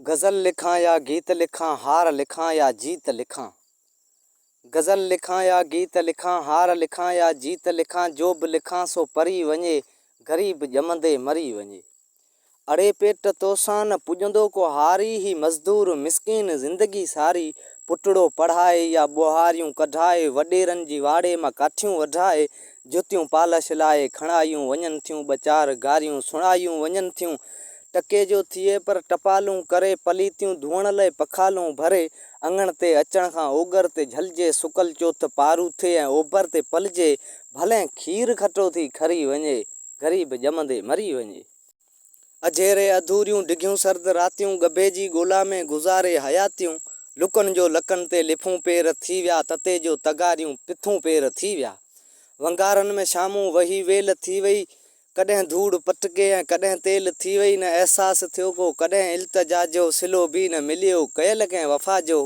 غزل لکان يا گيت لکان هار لکان يا جيت لکان غزل لکان يا گيت لکان هار لکان يا جيت لکان جو به لکان سو پري وڃي غريب ڄمندي مري وڃي اڙي پيٽ توسان نه پڄندو ڪو هاري هي مزدور مسڪين زندگي ساري پٽڙو پڙهائي يا ٻوهاريون ڪڍائي وڏيرن جي واڙي مان ڪاٺيون وڍائي جتيون پالش لاء کڻايون وڃن ٿيون ٻه چار گاريون سڻايون وڃن ٿيون ٽڪي جو ٿئي پر ٽپالون ڪري پليتيون ڌوئڻ لئه پکالون ڀري اڱڻ تي اچڻ کان اوڳر تي جهلجي سڪل چوٿ پاروٿي ۽ اوڀر تي پلجي ڀلين کير کٽو ٿي کري وڃي غريب ڄمندي مري وڃي. اجهيري اڌوريون ڊگهيون سرد راتيون ڳڀي جي ڳولا ۾ گذاري حياتيون لڪن جو لڪن تي لڦون پير ٿي ويا تتي جو تغاريون پٿون پير ٿي ويا ونگارن ۾ شامون وهي ويل ٿي وئي ڪڏهن ڌوڙ پٽڪي ۽ ڪڏهن تيل ٿي وئي نه احساس ٿيو ڪو ڪڏهن التجا جو صلو به نه مليو ڪيل ڪنهن وفا جو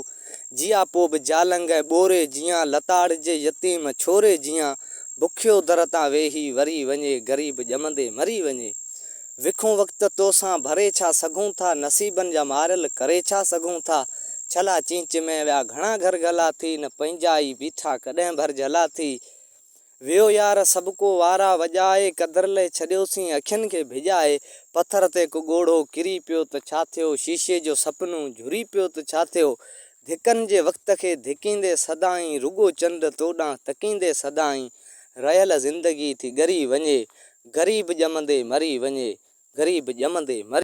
جياپو به جالنگ ۽ ٻوري جيان لتاڙجي يتيم ڇوري جيان بکيو در تان ويهي وري وڃي غريب ڄمندي مري وڃي وکون وقت توسان ڀري ڇا سگهون ٿا نصيبن جا ماريل ڪري ڇا سگهون ٿا ڇلا چينچ ۾ ويا گهڻا گهر گهلا ٿي نه پنهنجا ئي بيٺا ڪڏهن ڀر جهلا ٿي ويو يار سڀڪو وارا وڄائي قدر لئه ڇڏيوسين اکين کي ڀڄائي پٿر تي ڪو ڳوڙهو ڪري پيو ته ڇا ٿيو شيشي جو سپنو جھري پيو ته ڇا ٿيو ڌڪن جي وقت کي ڌڪيندي سدائين رڳو چنڊ تو ڏانهن تڪيندي سدائين رهيل زندگي ٿي ڳري وڃي غريب ڄمندي مري وڃي غريب ڄمندي مري.